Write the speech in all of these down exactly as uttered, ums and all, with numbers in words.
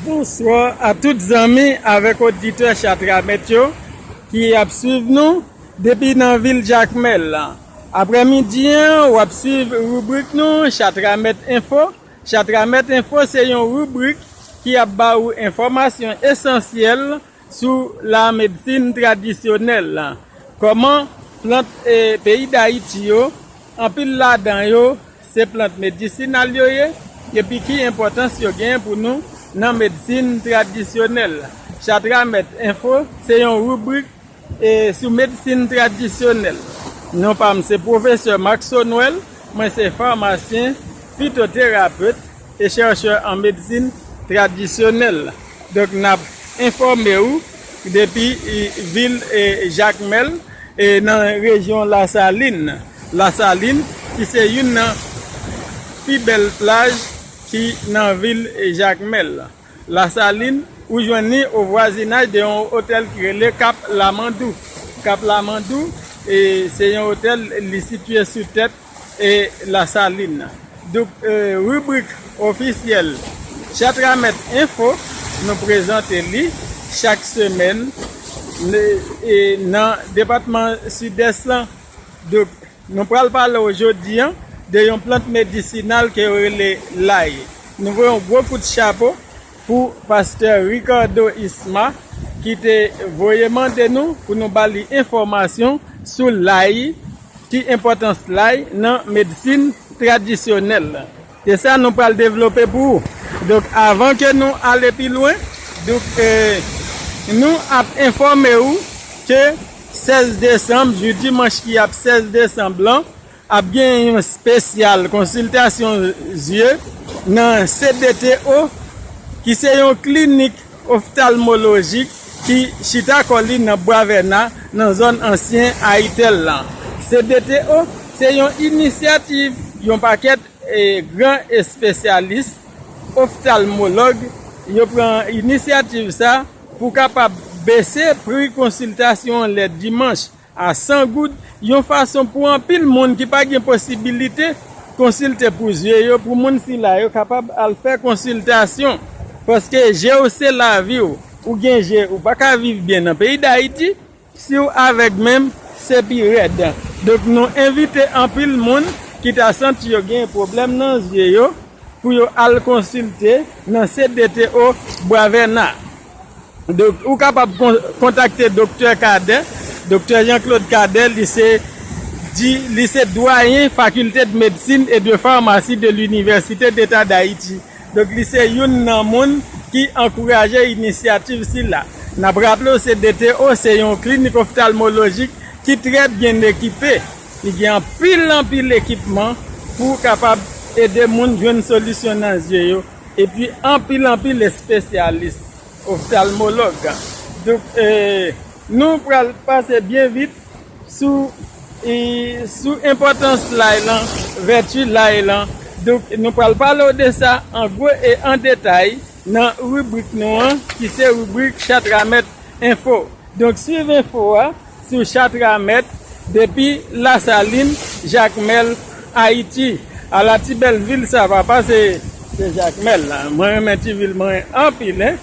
Bonswa a tout zanmi avèk oditè Chatramet yo ki ap swiv nou depi nan vil Jakmèl. Aprèmidi an, w ap swiv ribrik nou, Chatramet Enfo. Chatramet Enfo se yon ribrik ki ap ba ou enfòmasyon esansyèl sou la medsin tradisyonèl. Kòman plant e peyi Dayiti yo, anpil ladan yo se plant medisinal yo ye, epi ki enpòtans yo genyen pou nou nan medsin tradisyonèl. Chatramet Enfo se yon ribrik e sou medsin tradisyonèl. Non pa m se pwofesè Maxo Noël, mwen se famasyen, fitoterapet e chèchè an medsin tradisyonèl. Donk n ap enfòme w depi e, vil e, Jakmèl e nan rejyon Lasalin. Lasalin ki se youn nan pi bèl plaj ki nan vil Jakmèl. Lasalin, ou jwenn li o vwazinaj de yon otèl ki rele Kap Lamandou. Kap Lamandou e se yon otèl, li sitiye sou tèt e Lasalin. Donk e, ribrik ofisyèl Chatramet Enfo, nou prezante li chak semèn e, e nan depatman Sidès lan. Donk nou pral pale w jodi an de yon plant medisinal ke yo rele lay. Nou voye yon gwo kout chapo pou pastè Ricardo Isma ki te voye mande nou pou nou ba li enfòmasyon sou lay, ki enpòtans lay nan medsin tradisyonèl. Se sa nou pral devlope pou ou. Donk avan ke nou ale pi lwen, donk e, nou ap enfòme ou ke sèz desanm, jou dimanch ki ap sèz desanm lan, ap gen yon espesyal konsiltasyon zye nan C D T O, ki se yon klinik oftalmolojik ki chita kò li nan Bwa Vèna, nan zòn ansyen Ayitel lan. C D T O se yon inisyativ yon pakèt e, gran espesyalis oftalmològ. Yo pran inisyativ sa pou kapab bese pri konsiltasyon an lè dimanch a san goud, yon fason pou anpil moun ki pa gen posibilite konsilte pou zye yo, pou moun sila yo kapab al fè konsiltasyon. Paske je w se lavi w. Ou gen je, ou pa ka viv byen nan peyi Dayiti, si w avèg menm, se pi rèd. Donk nou envite anpil moun ki ta santi yo gen pwoblèm nan zye yo pou yo al konsilte nan C D T O Bwa Vèna. Donk ou kapab kon- kontakte Doktè Cadet, Doktè Jean Claude Cadet, li se di, li se dwayen Faculté de Médecine et de Pharmacie de l'Université d'État d'Haïti. Donk li se youn nan moun ki ankouraje inisyativ sila. N ap raple w, C D T O se yon klinik oftalmolojik ki trè byen ekipe. Li gen anpil anpil ekipman pou kapab ede moun jwenn solisyon nan zye yo. Epi anpil anpil espesyalis oftalmològ. Donk e, nou pral pase byen vit sou e, sou enpòtans lay lan, vèti lay lan. Donk nou pral pale w de sa an gwo e an detay nan ribrik nou an, ki se ribrik Chatramet Enfo. Donk swiv enfo a sou Chatramet depi Lasalin, Jakmèl, Ayiti. Ala ti bèl vil sa, papa, se se Jakmèl la. Mwen renmen ti vil mwen anpil, en.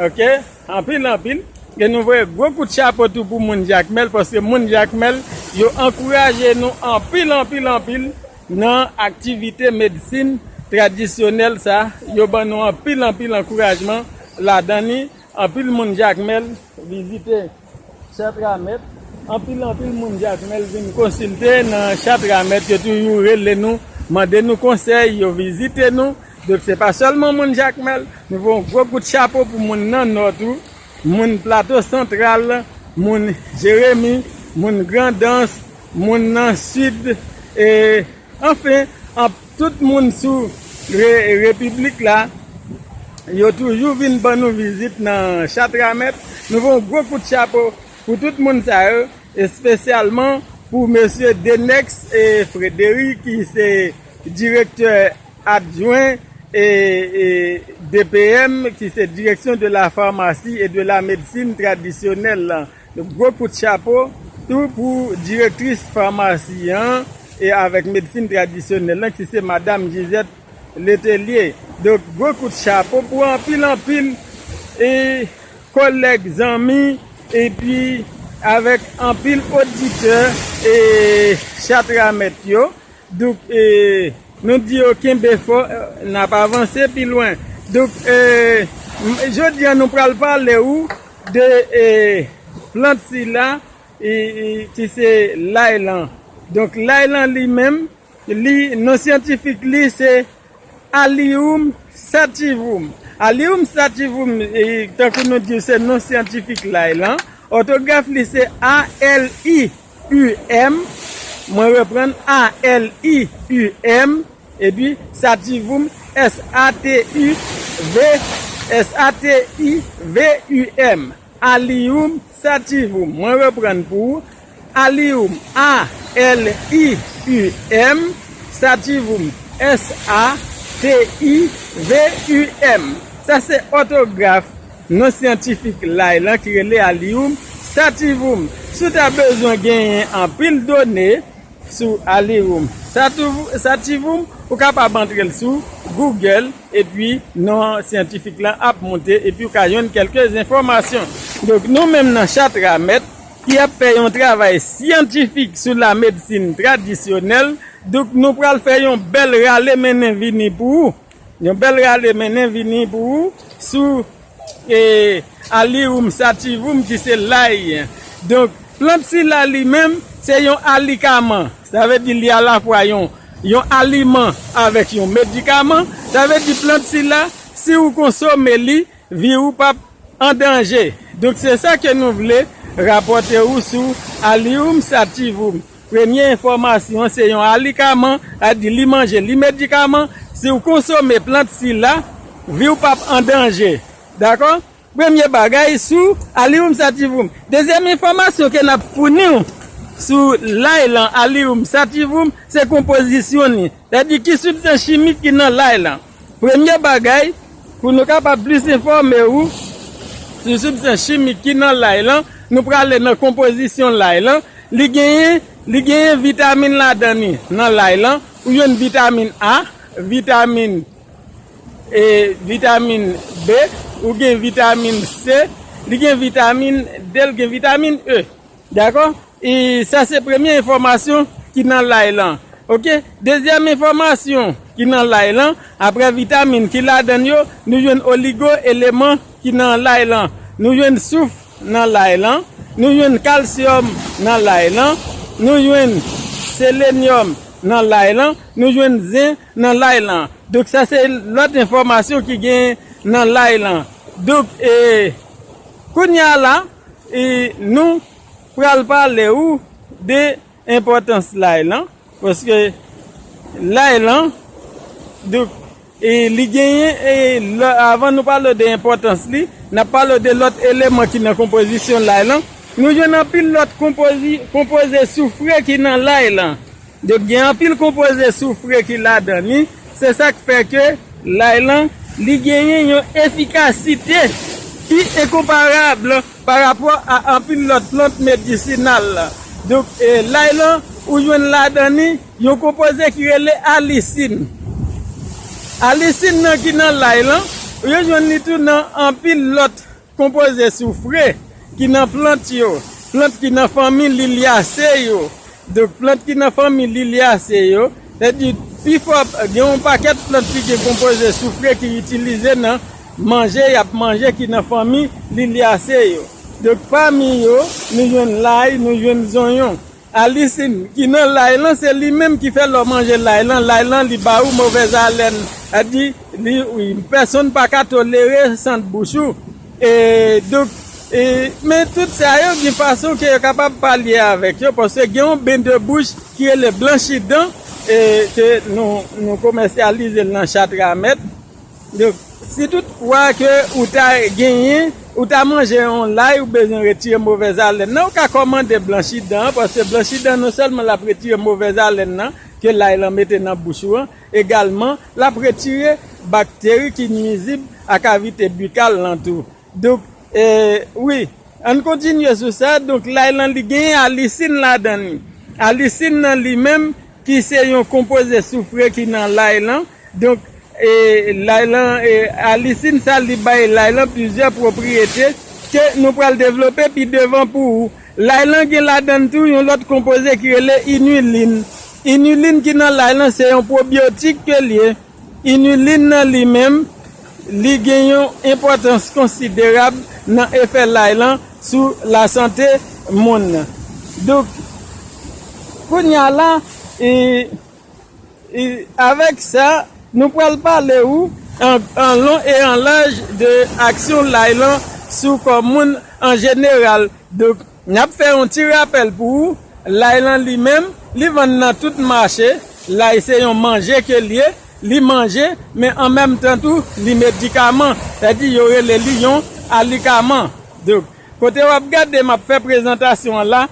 Oke, anpil anpil. E nou voye gwo kout chapo tou pou moun Jakmèl, paske moun Jakmèl yo ankouraje nou anpil anpil anpil nan aktivite medsin tradisyonèl sa. Yo ban nou anpil anpil ankourajman ladan li. Anpil moun Jakmèl vizite Chatramet. Anpil anpil moun Jakmèl vin konsilte nan Chatramet. Yo toujou rele nou, mande nou konsèy, yo vizite nou. Donk se pa sèlman moun Jakmèl. Nou voye yon gwo kout chapo pou moun nan Nò tou, moun Plato Santral, moun Jeremi, moun Grandans, moun nan Sid, e anfen, an- tout moun sou re- repiblik la, yo toujou vin ban nou vizit nan Chatramet. Nou voye yon gwo kout chapo pou tout moun sa yo, espesyalman pou mesye Denex e Frederic, ki se direktè adjwen e, e D P M, ki se Direction de la Pharmacie et de la Médecine Traditionnelle lan. Donk gwo kout chapo tou pou direktris famasi an e avèk medsin tradisyonèl lan, ki se madanm Gisette Letellier. Donk gwo kout chapo pou anpil anpil e, kòlèg, zanmi, epi avèk anpil oditè e Chatramèt yo. Donk, e, nou di yo kenbe fò, e, n ap avanse pi lwen. Donk, e, m- jodi a nou pral pale ou de, e, plant sila, e, e, ki se lay lan. Donk, lay lan li menm, li, non syantifik li se Allium sativum. Allium sativum, e, tankou nou di, se non syantifik lay lan. Òtograf li se A L I U M. Mwen reprann, A L I U M. Epi sativum, S A T I V, S A T I V U M. Allium sativum. Mwen reprann pou ou. Allium, A L I U M, sativum, S A T I V U M. Sa se òtograf non syantifik lay lan ki rele Allium sativum. Si w ta bezwen genyen anpil done sou Allium sativum, ou kapab antre l sou Google, epi non syantifik lan ap monte, epi ou ka jwenn kèlke enfòmasyon. Donk, nou menm nan Chatramèt, ki ap fè yon travay syantifik sou la medsin tradisyonèl, donk nou pral fè yon bèl rale mennen vini pou ou. Yon bèl rale mennen vini pou ou sou, e, Allium sativum ki se lay. Donk, plant sila li menm, se yon alikaman. Sa vle di li alafwa yon, yon aliman avèk yon medikaman. Sa vle di plant sila, si ou konsome li, vi ou p ap an danje. Donk, se sa ke nou vle rapòte ou sou Allium sativum. Premye enfòmasyon, se yon alikaman, sa di li manje, li medikaman. Si w konsome plant sila, vi w p ap an danje. Dakò? Premye bagay sou Allium sativum. Dezyèm enfòmasyon ke n ap founi w sou lay lan, Allium sativum, se konpozisyon li. Sa di ki sibstans chimik ki nan lay lan. Premye bagay, pou nou kapab plis enfòme ou sou sibstans chimik ki nan lay lan, nou prale nan konpozisyon lay lan. Li genyen, li genyen vitamin ladan li nan lay lan. Ou jwenn vitamin A, vitamin, e, vitamin B, ou gen vitamin C, li gen vitamin D, li gen vitamin E. Dakò? E sa se premye enfòmasyon ki nan lay lan. Oke? Dezyèm enfòmasyon ki nan lay lan, apre vitamin ki ladan l yo, nou jwenn oligo eleman ki nan lay lan. Nou jwenn souf nan lay lan, nou jwenn kalsyòm nan lay lan, nou jwenn selenyòm nan lay lan, nou jwenn zen nan lay lan. Donk, sa se lòt enfòmasyon ki gen nan lay lan. Donk, e, kounye a la, e, nou pral pale ou de enpòtans lay lan, paske lay lan, donk, e, li genyen, e, lò- avan nou pale de enpòtans li, n ap pale de lòt eleman ki nan konpozisyon lay lan. Nou jwenn anpil lòt konpozi- konpoze soufre ki nan lay lan. Donk, gen anpil konpoze soufre ki ladan li. Se sa k fè ke lay lan, li genyen yon efikasite ki enkonparab pa rapò a anpil lòt plant medisinal. Donk, e, lay lan, ou jwenn ladan li yon konpoze ki rele alisin. Alisin nan ki nan lay lan, yo jwenn li tou nan anpil lòt konpoze soufre ki nan plant yo, plant ki nan fanmi Liliaceae yo. Donk, plant ki nan fanmi Liliaceae yo, sètadi pifò, gen yon pakèt plant ki gen konpoze soufre ki itilize nan manje y ap manje ki nan fanmi Liliaceae yo. Donk, pami yo, nou jwenn lay, nou jwenn zonyon. Alisin ki nan lay lan, se li menm ki fè lè w manje lay lan, lay lan li ba ou movèz alèn. Sa di, li, wi, pèsonn pa ka tolere sant bouch ou. E, donk, e, men tout sa yo, gen fason ke yo kapab palye avèk yo, paske gen yon ben de bouch ki rele blanchidan, e, ke nou, nou komèsyalize l nan Chatramèt. Donk, si tout fwa ke ou ta genyen, ou ta manje yon lay, ou bezwen retire movèz alèn nan, ou ka kòmande blanchidan an, paske blanchidan non sèlman l ap retire movèz alèn nan ke lay lan mete nan bouch ou an, egalman, l ap retire bakteri ki nwizib a kavite bikal lan tou. Donk, e, wi, ann kontinye sou sa. Donk, lay lan, li genyen alisin ladan li. Alisin nan li menm, ki se yon konpoze soufre ki nan lay lan. Donk, E lay lan, e alisin sa, li bay lay lan plizyè pwopriyete ke nou pral devlope pi devan pou ou. Lay lan gen ladan l tou yon lòt konpoze ki rele inilin. Inilin ki nan lay lan se yon pwobyotik ke l ye. Inilin nan li menm, li gen yon enpòtans konsiderab nan efè lay lan sou lasante moun nan. Donk, kounye a la, e, e, avèk sa, nou pral pale ou an, an lon e an laj de aksyon lay lan sou kò moun an jeneral. Donk, n ap fè yon ti rapèl pou ou, lay lan li menm, li vann nan tout mache, lay se yon manje ke l ye, li manje, men an menm tan tou, li medikaman, sètadi yo rele li yon alikaman. Donk, kote w ap gade m ap fè prezantasyon an la,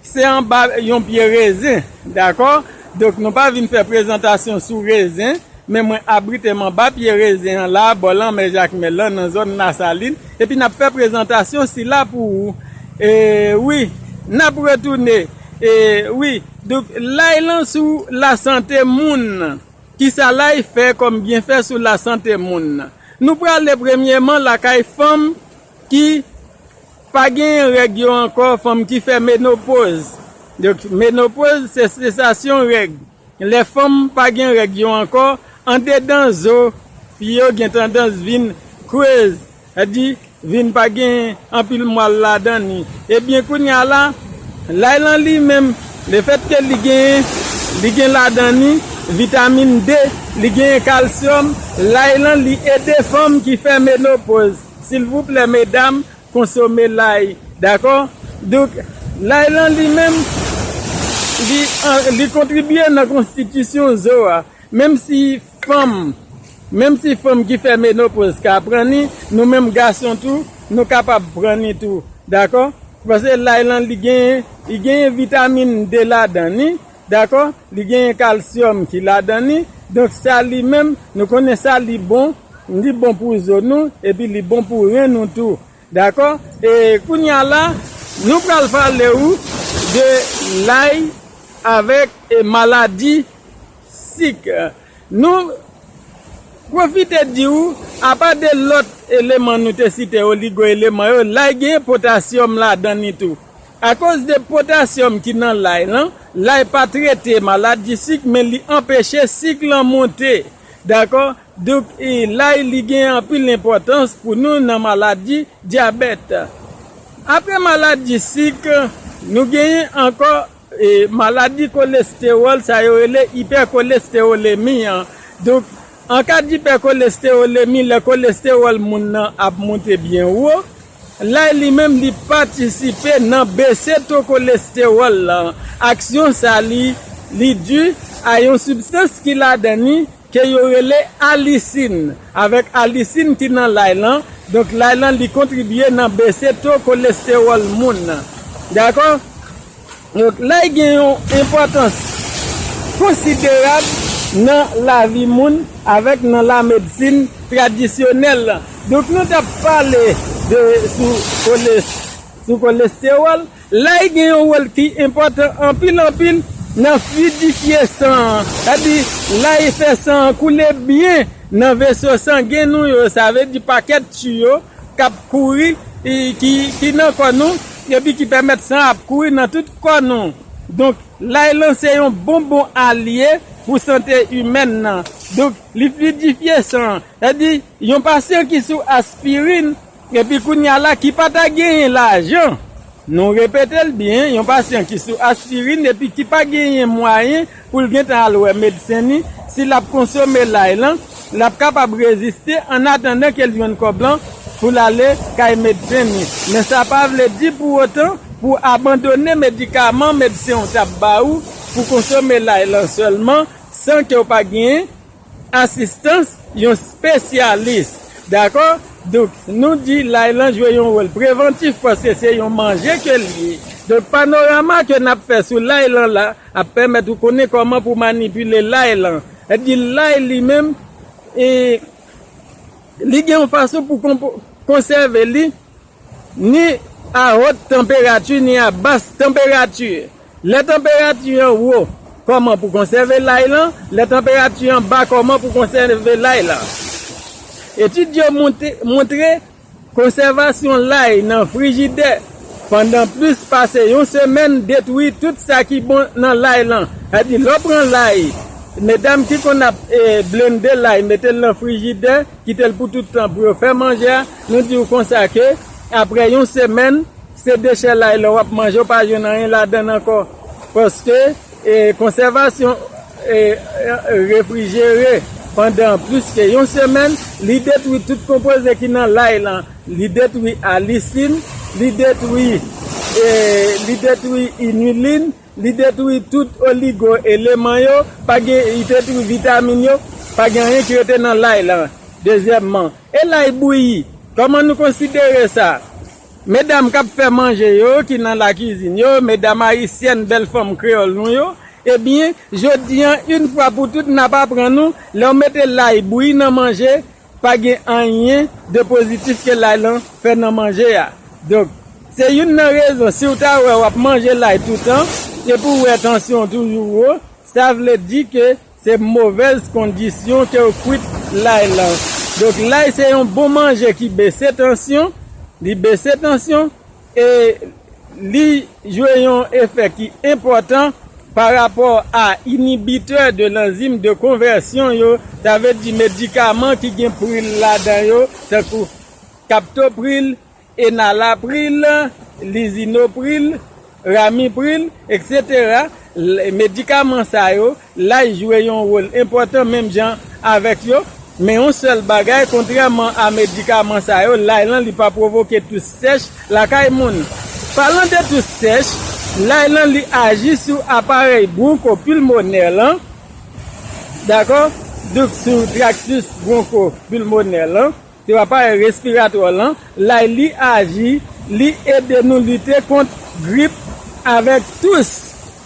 se anba yon pye rezen, dakò? Donk, nou pa vin fè prezantasyon sou rezen, men mwen abrite m anba pye rezen an la, bò lanmè Jakmèl lan, nan zòn Lasalin, epi n ap fè prezantasyon sila pou ou. E wi, n ap retounen. E wi, donk, lay lan sou lasante moun nan. Kisa lay fè kòm byenfè sou lasante moun nan? Nou prale premyèman lakay fanm ki pa genyen règ yo ankò, fanm ki fè menopoz. Donk, menopoz, se sesasyon règ. Lè fanm pa gen règ yo ankò, andedan zo fi yo gen tandans vin krez, sètadi vin pa gen anpil mwal ladan li. Ebyen, kounye a la, lay lan li menm, lefètke li gen, li gen ladan li vitamin D, li gen kalsyòm, lay lan li ede fanm ki fè menopoz. Silvouplè, medam, konsome lay, dakò? Donk, lay lan li menm, li, an, li kontribye nan konstitisyon zo a. Menm si fanm, menm si fanm ki fè menopoz ka pran li, nou menm gason tou, nou kapab pran li tou, dakò? Paske lay lan li gen, li gen vitamin D ladan li, dakò? Li gen kalsyòm ki ladan li. Donk, sa li menm, nou konnen sa li bon, li bon pou zo nou, epi li bon pou ren nou tou. Dakò? E kounye a la, nou pral pale ou de lay avèk, e, maladi sik. Nou pwofite di ou, apa de lòt eleman nou te site, oligo eleman yo, lay gen potasyòm ladan li tou. Akoz de potasyòm ki nan lay lan, lay pa trete maladi sik, men li anpeche sik lan monte. Dakò? Donk, e, lay li gen anpil enpòtans pou nou nan maladi dyabèt. Apre maladi sik, nou genyen ankò, e, maladi kolestewòl, sa yo rele ipèkolestewolemi an. Donk, an ka dipèkolestewolemi, lè kolestewòl moun nan ap monte byen wo, lay li menm li patisipe nan bese to kolestewòl lan. Aksyon sa li, li di a yon sibstans ki ladan li, ke yo rele alisin, avèk alisin ki nan lay lan. Donk, lay lan, li kontribye nan bese to kolestewòl moun nan. Dakò? Donk, lay gen yon enpòtans konsiderab nan lavi moun avèk nan lamedsin tradisyonèl lan. Donk, nou t ap pale de, sou kole-, sou kolestewòl. Lay gen yon wòl ki enpòtan anpil, anpil nan fluidifye san an. Sètadi, lay fè san an koule byen nan veso sangen nou yo. Sa vle di pakèt tiyo k ap kouri, e, ki, ki nan kò nou, epi ki pèmèt san ap kouri nan tout kò nou. Donk, lay lan se yon bon, bon alye pou sante imèn nan. Donk, li fluidifye san an. Sètadi, yon pasyan ki sou aspirin, epi kounye a la, ki pa ta genyen lajan, nou repete l byen, yon pasyan ki sou aspirin epi ki pa genyen mwayen pou l gentan al wè medsen li, si l ap konsome lay lan, l ap kapab reziste annatandan ke l jwenn kòb lan pou l ale kay medsen li. Men sa pa vle di pou otan pou w abandone medikaman medsen w t ap ba ou pou konsome lay lan sèlman san ke w pa genyen asistans yon espesyalis. Dakò? Donk, nou di lay lan jwe yon wòl prevantif paske se yon manje ke l ye. Donk, panorama ke n ap fè sou lay lan la ap pèmèt ou konnen kòman pou manipile lay lan. Sètadi lay li menm, e, li gen yon fason pou konpo-, konsève li ni a wòt tanperati, ni a bas tanperati. Lè tanperati an wo, Kòman pou konsève lay lan? Lè tanperati an ba, kòman pou konsève lay lan? Etid yo monte- montre konsèvasyon lay nan frijidè pandan plis pase yon semèn detwi tout sa ki bon nan lay lan. Sa di, lè w pran lay, medam ki konn ap e, blende lay, mete l nan frijidè, kite l pou tout tan pou yo fè manje a, nou di w konsa ke apre yon semèn, se dechè lay la w ap manje, w pa jwenn anyen ladan l ankò. Paske e, konsèvasyon e, e, refrijere pandan plis ke yon semèn, li detwi tout konpoze ki nan lay lan. Li detwi alisin, li detwi e, li detwi inilin, li detwi tout oligo eleman yo, pa gen, li detwi vitamin yo, pa gen anyen ki rete nan lay lan. Dezyèmman, e lay bouyi, kòman nou konsidere sa? Medam k ap fè manje yo, ki nan lakizin yo, medam ayisyèn, bèl fanm kreyòl nou yo, ebyen, jodi an, yon fwa pou tout, n ap aprann nou, lè w mete lay bouyi nan manje, pa gen anyen de pozitif ke lay lan fè nan manje a. Donk, se youn nan rezon, si w ta wè w ap manje lay toutan, epi w wè tansyon w toujou wo, sa vle di ke se movèz kondisyon ke w kwit lay lan. Donk, lay se yon bon manje ki bese tansyon, li bese tansyon, e li jwe yon efè ki enpòtan pa rapò a inibitè de lanzim de konvèsyon yo, sa vle di medikaman ki gen pril ladan yo, tankou kaptopril, enalapril, lizinopril, ramipril, etsetera. L- Medikaman sa yo, lay jwe yon wòl enpòtan menm jan avèk yo. Men yon sèl bagay, kontrèman a medikaman sa yo, lay lan li pa pwovoke tous sèch lakay moun. Palan de tous sèch, lay lan li aji sou aparèy bwonkopilmonè lan, dakò? Donk, sou traktis bwonkopilmonè lan, se aparèy respiratwa lan, lay li aji, li ede nou lite kont grip avèk tous,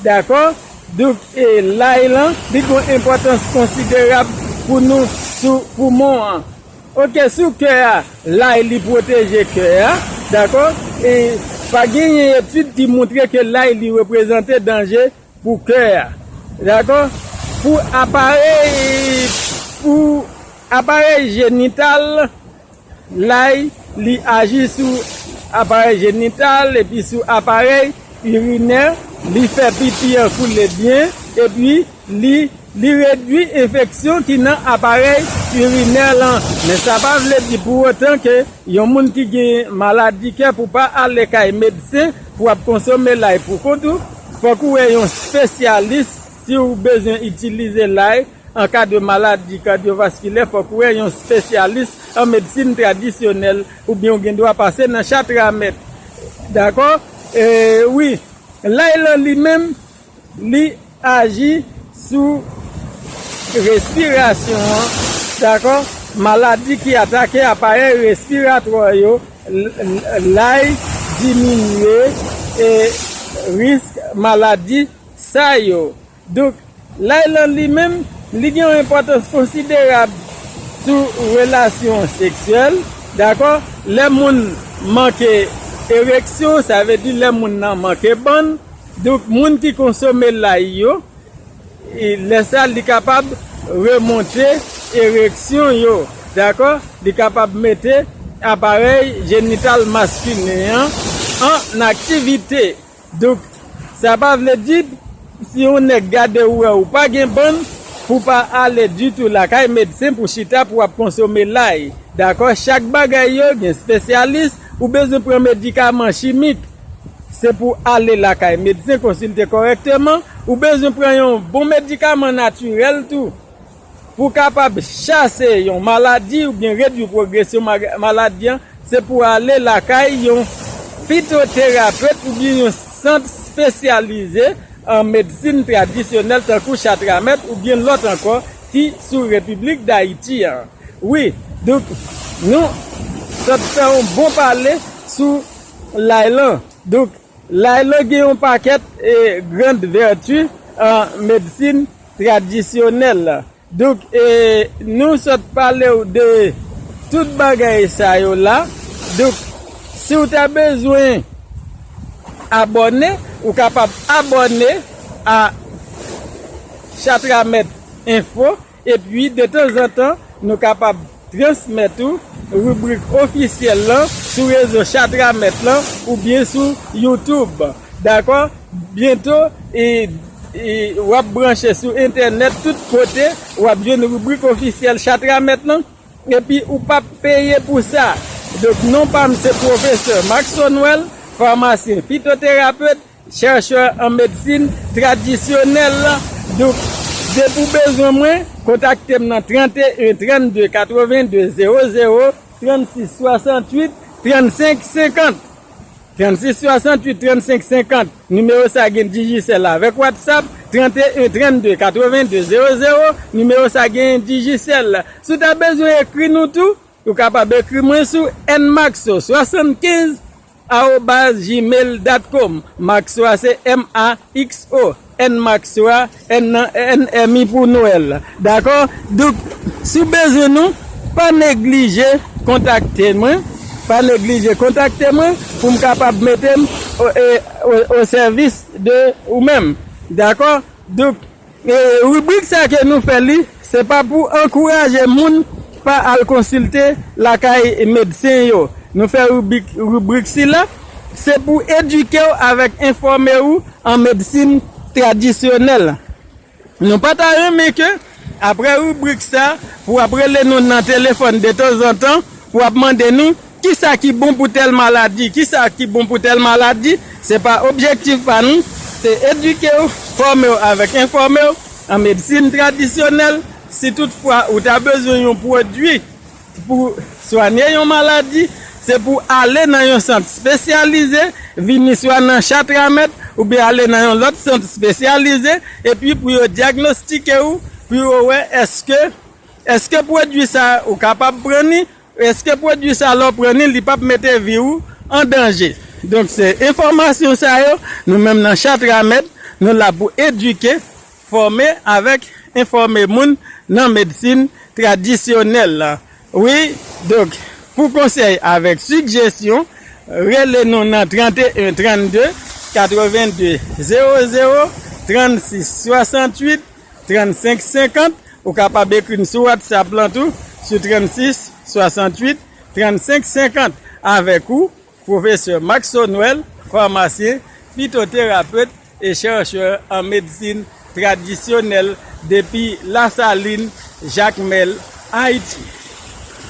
dakò? Donk, e, lay lan, li gen yon enpòtans konsiderab pou nou sou poumon an. Oke, sou kè a, lay li pwoteje kè a, dakò? E pa genyen etid ki montre ke lay li reprezante danje pou kè a, dakò? Pou aparèy, pou aparèy jenital, lay li aji sou aparèy jenital epi sou aparèy irinè, li fè pipi an koule byen, epi li, li redwi enfeksyon ki nan aparèy irinè lan. Men sa pa vle di pou otan ke yon moun ki gen maladi kè pou pa ale kay medsen pou ap konsome lay pou kont ou. Fòk ou wè yon espesyalis si w bezwen itilize lay an ka de maladi kadyovaskilè, fòk ou wè yon espesyalis an medsin tradisyonèl, oubyen ou gen dwa pase nan chatra mèt. Dakò? E, wi, lay lan li menm, li aji sou respirasyon an, dakò? Maladi ki atake aparèy respiratwa yo, l- l- lay diminye e risk maladi sa yo. Donk, lay lan li menm, li gen yon enpòtans konsiderab sou relasyon seksyèl, dakò? Lè moun manke ereksyon, sa vle di lè moun nan manke bann. Donk, moun ki konsome lay yo, e lè sa li kapab remonte ereksyon yo, dakò? Li kapab mete aparèy jenital maskilen an an aktivite. Donk, sa pa vle di si yon nèg gade ou wè ou pa gen bann, pou pa ale ditou lakay medsen pou chita pou ap konsome lay. Dakò, chak bagay yo gen espesyalis, ou bezwen pran medikaman chimik, se pou ale lakay medsen konsilte kòrèkteman, ou bezwen pran yon bon medikaman natirèl tou. Pou kapab chase yon maladi oubyen redwi pwogresyon ma- maladi an, se pou ale lakay yon fitoterapet oubyen yon sant espesyalize an medsin tradisyonèl tankou Chatramèt oubyen lòt ankò ki sou Repiblik Dayiti an. Wi, donk, nou sot fè yon bon pale sou lay lan. Donk, lay lan gen yon pakèt e, grand vèti an medsin tradisyonèl. Donk, e, nou sot pale w de tout bagay sa yo la. Donk, si w ta bezwen abòne, ou kapab abòne a Chatramèt Enfo, epi detanzantan, nou kapab transmèt ou ribrik ofisyèl lan sou rezo Chatramèt lan oubyen sou YouTube. Dakò? Byento, e, e, w ap branche sou entènèt tout kote, w ap jwenn ribrik ofisyèl Chatramèt lan. Epi ou p ap peye pou sa. Donk, non pa m se pwofesè Maxo Noël, famasyen fitoterapet, chèchè an medsin tradisyonèl. Donk, depi w bezwen mwen, kontakte m nan trannteyen trannde katrevenndezero zewo trannsis swasantuit trannsenk senkant. Trannsis swasantuit trannsenk senkant, nimewo sa gen Digicel avèk WhatsApp. Trannteyen trannde katrevenndezero zewo, nimewo sa gen Digicel. Si w ta bezwen ekri nou tou, ou kapab ekri mwen sou n maxo swasankenz arobaz gmail dot com. Maxo a se M A X O. N Maxo a, N nan N M I pou Noël. Dakò? Donk, si w bezwen nou, pa neglije kontakte mwen. Pa neglije kontakte mwen pou m kapab mete m o, e, o, o sèvis de ou menm. Dakò? Donk, e, ribrik sa ke nou fè li, se pa pou ankouraje moun pa al konsilte lakay medsen yo. Nou fè ribrik, ribrik sila, se pou edike w avèk enfòme w an medsin tradisyonèl. Nou pa ta renmen ke, apre ribrik sa, pou w ap rele nou nan telefòn detanzantan, pou w ap mande nou, kisa ki bon pou tèl maladi, kisa ki bon pou tèl maladi, se pa objektif pa nou, se edike w, fòme w avèk enfòme w an medsin tradisyonèl. Si toutfwa ou ta bezwen yon pwodui pou swanye yon maladi, se pou ale nan yon sant espesyalize, vini swa nan Chatramèt, oubyen ale nan yon lòt sant espesyalize, epi pou yo dyagnostike w, pou yo wè èske, èske pwodui sa ou kapab pran li, èske pwodui sa lè w pran li, li p ap mete vi w an danje. Donk, se enfòmasyon sa yo, nou menm nan Chatramèt, nou la pou edike, fòme avèk enfòme moun nan medsin tradisyonèl la. Wi, donk, pou konsèy avèk sijesyon, rele nou nan trannteyen trannde katrevenndezero zewo trannsis swasantuit trannsenk senkant. Ou kapab ekri n sou WhatsApp lan tou, sou trannsis swasantuit trannsenk senkant. Avèk ou, pwofesè Maxo Noël, famasyen, fitoterapet e chèchè an medsin tradisyonèl depi Lasalin, Jakmèl, Ayiti.